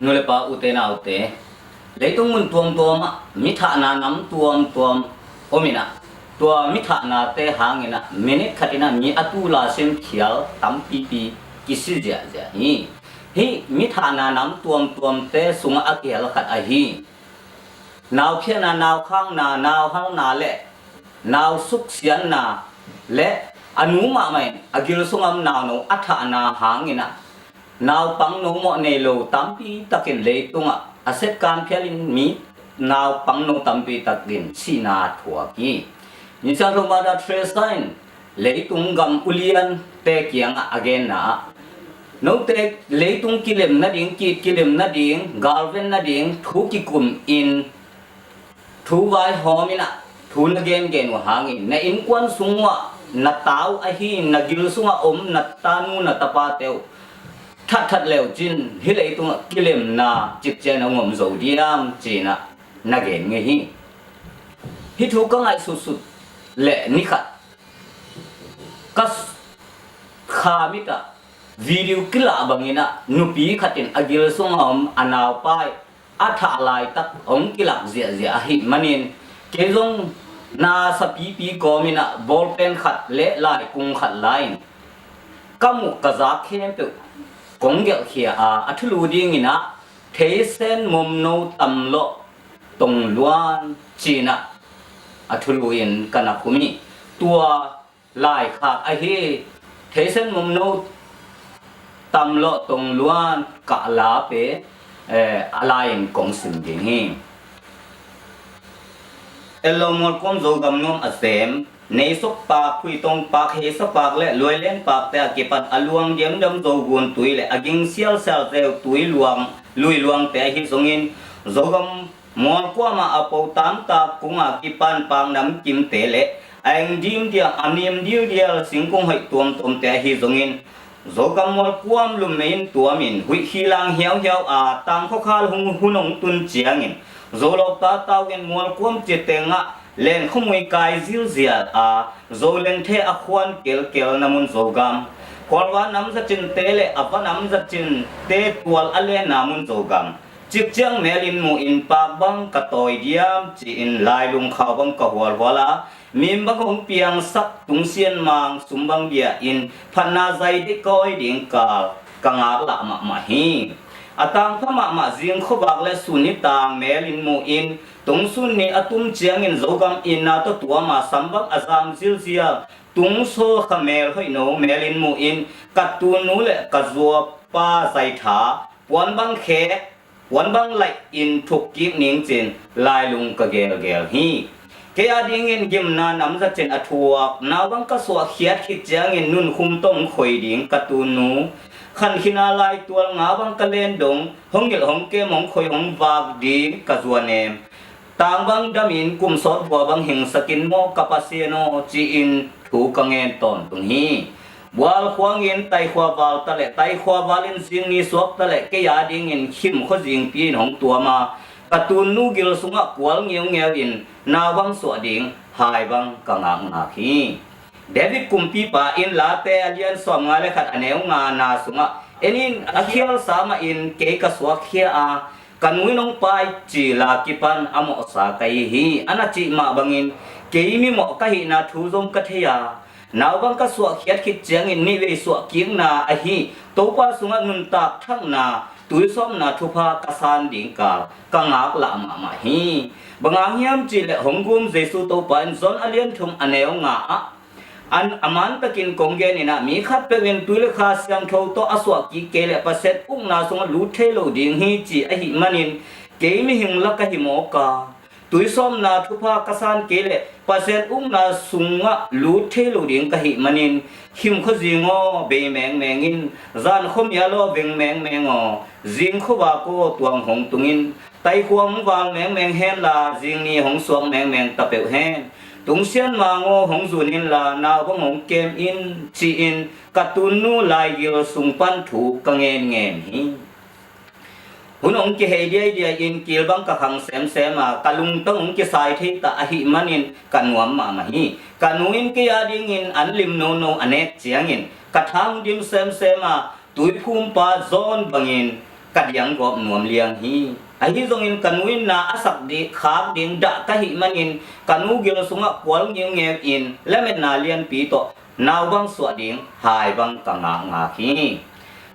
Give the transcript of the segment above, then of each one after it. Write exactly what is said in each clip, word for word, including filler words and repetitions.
Nu le pa, ute naute, leitung mun tuamtuam ah mi thahna nam tuamtuam om in ah, tua mi thahna te hangin ah minit khat in ah mi a tul a sim khial tampipi kisi ziahziah hi. Hih mi thahna nam tuamtuam te sungah a kihel khat ahi nau phiatna, nau khakna, nau halna le nau suksiatna le a nu mahmah in a gil sungah om naunu a thahna hangin ah naupangno mawh nei lo tampi takin leitungah a setkan phialin mi naupangno tampi takin sihna thuak hi. Misiangtho Mother Teresa in leitung gam ulian te kiangah a genna ah, note leitung kilem nading, ki-it kilem nading, galven nading thu kikum in, thu vaihawm in ah thu na gengen uh hangin na innkuan sung uh ah na ta uh ahi na gil sungah om na tanu na tapate uh thatthat le uh cin hih leitungah kilemna cikciang na hong om zo diam, ci-in ah na gen ngei hi. Hih thu ka ngaihsutsut le ni khat ka kha mit ah video kilah bangin ah nupi khat in a gil sungah om a naupai a thah laitak hong kilak ziahziah ahih manin, kei zong na sapipi kawmin ah bawlpen khat le laikung khat la-in ka muh ka zak khempeuh kong gelhkhia a, a thulu dingin ah theisen momno tamlawh tongluan, ci-in ah a thulu in ka na khum hi. Tua laikhak ahi theisen momno tamlawh tongluan kah la pen, eh, a lai-in kong sim ding hi. Ello Mualkuam Zogam nuam a sem, Neisok Pak, Khuitong Pak, Heisa Pak le Luailen Pak te a kipan a luang diamdiam Zogun tui le a ging sialsial zeu tui luang, lui luang te ahi zongin, Zogam Mualkuam ah a po tamtak kung a kipan pak namkim te le a eng dimdiam, a nim dildial singkung hoih tuamtuam te ahi zongin, Zogam Mualkuam lummei in tuamin huih khilang hiauhiau a tangkhuakhal hung hun hong tun ciangin, Zolawk tatau in Mualkuam citeng ah len khuamui kai zilzial a, Zolengthe a khuan kelkel na mun Zogam, khualva namzacin te le a va namzacin te tual a lenna mun Zogam, cikciang melin muhin pak bang ka tawi diam, ci-in lailung khau bang ka hualhual a, mim bang hong piangsak tungsian mang sum bang bia in phatna zai dih ka awi ding kal ka ngaklah mahmah hi. A tangpha mahmah zing khuavak le sun ni tang melin muhin tungsun ni a tum ciangin Zogam itna tawh tuam a sam bang a zam zilzial tungsawl kha mel hoih no melin muhin ka tunnu le ka zuapa zaitha puan bang khek, puan bang laih in thuk kik ning cin lailung ka gelgel hi. Kei a dingin gimna namzacin a thuak nau bang ka suahkhiat khit ciangin nunkhum tawh hong khoi ding ka tunnu, khankhin a laitual nga bang ka len dong, hong ngilh hong kem hong khoi hong vak ding ka zuanem, tang bang damin kum sawt bua bang hingsakin maw ka Pasian aw, ci-in thu ka ngen tawntung hi. Bual khuangin taikhua val ta le, taikhua valin zingni suak ta le, kei a dingin khim khuazingpi in hong tuam a, ka tunnu gil sungah kual ngeungeu in nau bang suah ding hai bang ka ngakngak hi. David kumpipa in Late a lian sawmnga le khat a neu ngana sungah, en in, a khialsa mahin kei ka suakkhia a, ka nu in hong pai ci la kipan a mawhsa ka hi hi, a na cih mah bangin kei mimawh ka hihna thu zong ka thei a, nau bang ka suahkhiat khit ciangin nihvei suahkikna ahi Topa sungah nuntak thakna, tuisawpna thupha ka san ding kal ka ngaklah mahmah hi. Bang hang hiam cihleh hong gum Jesu Topa in John a lian thum a neu nga ah, an a mantakin kong gen in ah, mi khatpeuh in tui le kha siangtho tawh a suahkik kei leh Pasian ukna sungah lut thei lo ding hi, ci ahih manin kei mihing la ka hi mawk a, tuisawpna thupha ka san kei leh Pasian ukna sungah lut thei lo ding ka hih manin, khim khuazing aw, bei mengmeng in, zan khuamial aw, veng mengmeng aw, zing khuavak aw, tuang hong tung in, taikhua hong val mengmeng henla, zingni hong suak mengmeng ta peuh hen. Tungsian mang aw, hong zun inla, nau bang hong kem in, ci-in ka tunnu laigil sung pan thu ka ngenngen hi. Hun hong kihei diaidiai in kil bang ka khang semsem a, ka lungtang hong kisai thei ta ahih manin ka nuam mahmah hi. Ka nu in kei a dingin an lim nono a nek ciangin ka tha hong dim semsem a, tuiphumpa John bangin ka diang gawp nuam liang hi. Ahi zongin ka nu in na a sak ding, khak ding dah ka hih manin ka nu gil sungah kual ngiungeu in lametna lianpi tawh nau bang suah ding hai bang ka ngakngak hi.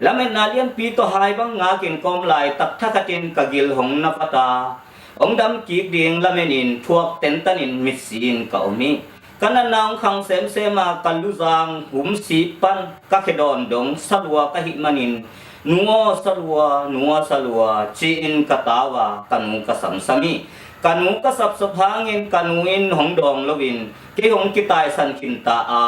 Lametna lianpi tawh hai bang ngakin kawm laitak thakhatin ka gil hong na vat a, hong dam kik ding lamenin thuak tentanin mitsi-in ka om hi. Ka natna hong khang semsem a, ka luzang humsi pan ka khedawn dong salua ka hih manin, "Nu aw salua, nu aw salua," ci-in ka tau a, ka nu ka samsam hi. Ka nu ka sapsap hangin ka nu in hong dawng loin kei hong kitaisan khinta a,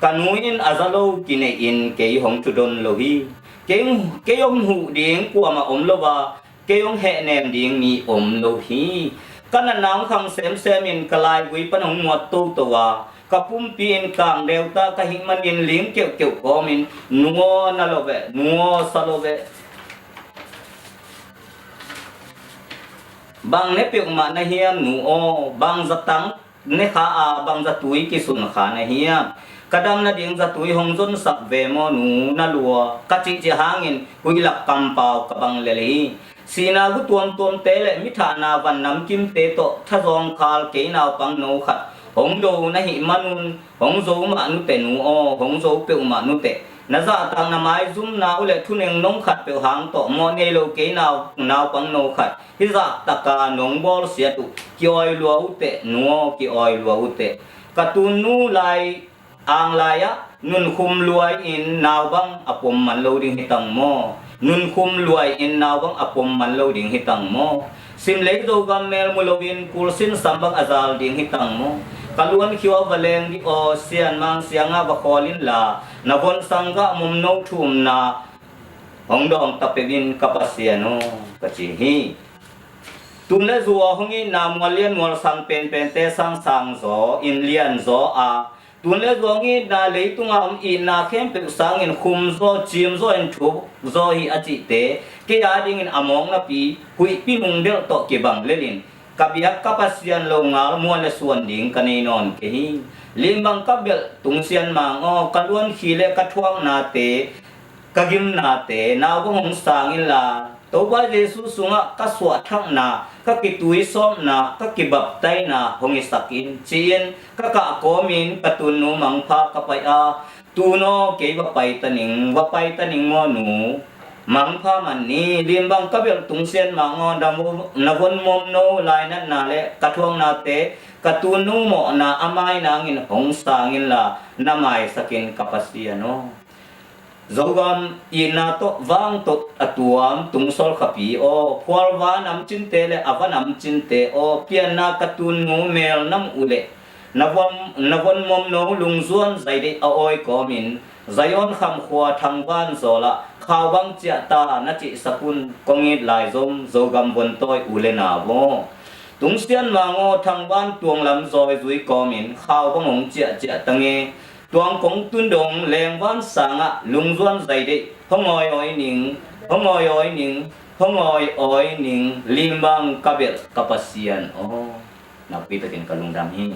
ka nu in a za lo kinei-in kei hong thudon lo hi. Kei, kei hong huh ding kuamah om lo a, kei hong hehnem ding mi om lo hi. Ka natna hong khang semsemin ka laigui pan hong muat toto a, ka pumpi in kang deuta ka hih manin ling keuhkeuh kawmin, "Nu aw na lo veh, nu aw sa lo veh. Bang ne peuhmah na hiam nu aw, bang zatang ne kha a, bang zatui kisun kha na hiam? Ka damna ding zatui hong zonsak ve maw nu na lua?" ka cihcih hangin huih lak kampau ka bang lel hi. Sihna gu tuamtuamte le mithahna van namkimte tawh thazawngkhal kei naupang no khat hong do na hih manun, hong zo mah nuteh nu aw, hong zo peuhmah nuteh. Na zahtak na maizumna uh le thuneng nong khat peuh hang tawh mawh nei lo kei nau, naupang no khat hih zahtaka nong bawlsiat uh ki-awi lua uhteh nu aw, ki-awi lua uhteh. Ka tunnu lai, ang lai-ah nunkhum luai-in nau bang a pom man lo ding hi tang maw? Nunkhum luai-in nau bang a pom man lo ding hi tang maw? Simlei Zogam mel mu loin kulsin sam bang a zal ding hi tang maw? Ka luankhiu ah va leng dih aw, Sianmang siangah va khawl inla, na vonsang gah momno thumna hong dawng ta peuh in ka Pasian aw, ka ci hi. Tun le zua hong itna mual lian mual sang penpente sangsang zaw in lian zaw a, tun le zua hong itna leitungah om itna khempeuh sangin khum zaw, cim zaw in thuk zaw hi a cihte kei adingin a mawk napi huihpi mungdelh tawh kibang lelin, ka biak ka Pasian lo ngal muan le suan ding ka nei nawn kei hi. Limbang ka belh Tung Sian Mang aw, ka luankhi le ka thuaknate, ka gimnate nau bang hong sang inla, Topa Jesu sungah ka suahthakna, ka kituisawpna, ka kibaptaina hong hisak in, ci-in ka kah kawmin ka tunnu mangpha ka pai a, "Tun aw, kei va pai ta ning, va pai ta ning maw nu? Mangpha man ni." Limbang ka belh Tung Sian Mang aw, na von, na von momno lainatna le ka thuaknate, ka tunnu mawhna a mai nangin hong sang inla, na maisakin ka Pasian aw. Zogam itna tawh vang tawh a tuam Tung Sawl Khapi aw, phualva namcinte le a va namcinte aw, pianna ka tunnu mel nam uh le na von, na von momno Lungzuan Zaideih a awi kawmin, Zion Kham khua Thangvan Zawl ah khau bang ciah ta na cihsak un, kong it lai zom Zogam vontawi u le nau aw. Tung Sian Mang aw, Thangvan tuang lam zawi zui kawmin khau bang hong ciahciah ta nge. Tuang kong tun dong Lengvan sangah Lungzuan Zaideih hong awi awi ning, hong awi awi ning, hong awi awi ning, Limbang ka belh ka Pasian aw. Nakpi takin ka lungdam hi.